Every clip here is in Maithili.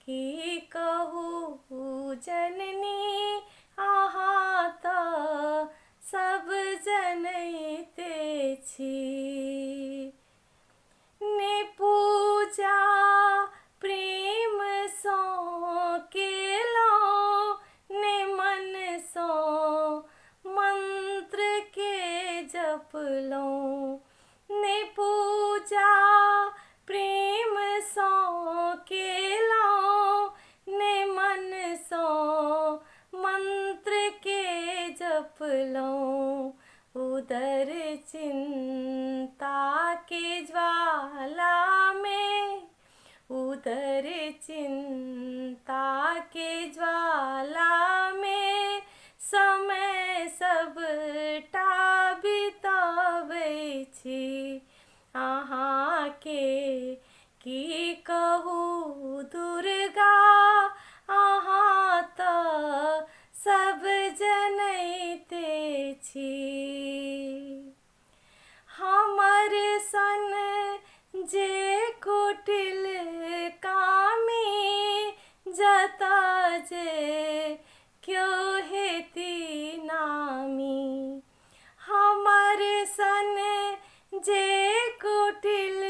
की कहू जननी अहाँ तऽ सब जनैते छी। ने पूजा प्रेमसँ केलहुँ, ने मनसँ मन्त्रके जपलहुँ। ने पूजा प्रेमसँ केलहुँ, ने मनसँ मन्त्रके जपलहुँ। उदर चिन्ताके ज्वालामे, उदर चिन्ताके ज्वालामे समय सबटा बितबै छी। अहाँके की कहू दुर्गा, अहाँ तऽ सब जनैते छी। हमर सन जे कुटिल कामी, जतऽ जे क्यो हेती नामी। हमर सन जे कुटिल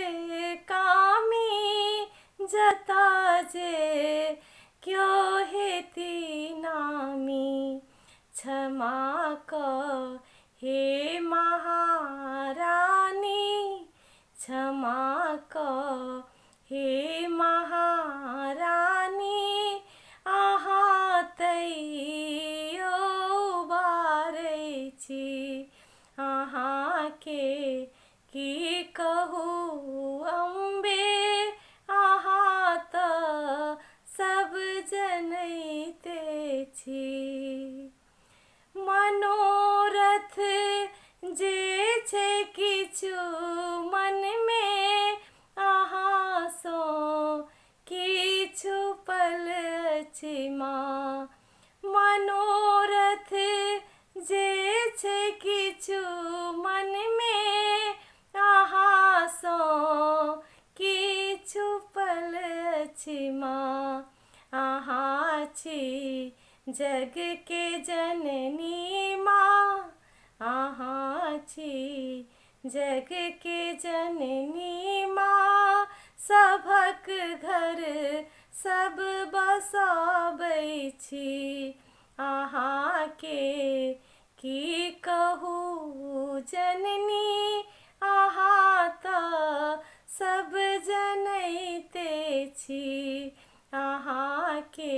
कामी, जतऽ जे क्यो हेती नामी। क्षमा कऽ हे महारानी, क्षमा कऽ हे महारानी, अहाँ तैयो बारै छी। अहाँके की कहू अम्बे, अहाँ तऽ सब जनैते छी। मनोरथ जे छै किछु मनमे, अहाँसँ किछु पल अछि माँ। मनोरथ जे छै किछु मनमे, अहाँसँ किछु पल अछि माँ। अहाँ छी जगके जननी माँ, अहाँ छी जगके जननी माँ। सभक घर सब बसबै छी। अहाँके की कहू जननी, अहाँ तऽ सब जनैते छी। अहाँके